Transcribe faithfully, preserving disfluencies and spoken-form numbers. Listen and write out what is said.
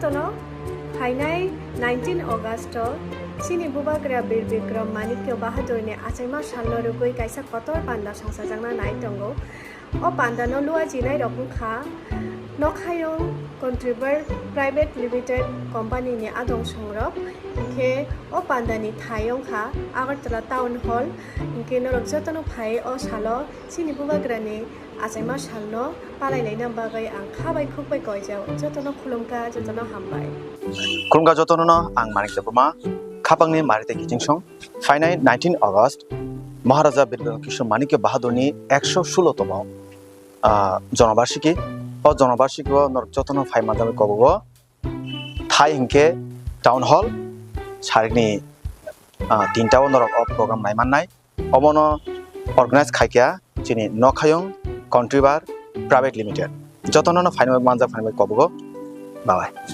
Tono phainai nineteen August o chini Bubagra Bir Bikram Manikya Bahadurni achaima salno rwgwi kaisa kotor panda songchajakna nai tongo. O pandano luajinai rok wngkha Nokhayung Contriver Private Limited Company ni adong songrok, hinkhe o pandani thai wngkha Agartala Town Hall, hinkhe norok jotono phai o salo chini Bubagrani achaima salno palailaina bagwi ang kha bai khuk bai koijao. Jotono khulumkha, jotono hambai. Khulumkha jotono no ang Manik Debbarma, khapangni mari tei kichingsong. Phainai nineteen August Maharaja Bir Bikram Kishore Manikya Bahadurni ekso sulo tomo, ah, Jonobarsiki. O Jonobarsiki o norok jotono phai manjaknai kobogo. Thai hinkhe Town Hall sarikni, ah, tinta o norok o program naimannai. Omono organize khaikha chini Nokhayung Contriver Private Limited. Jotono no phainai manjak phainai kobogo. Bye bye.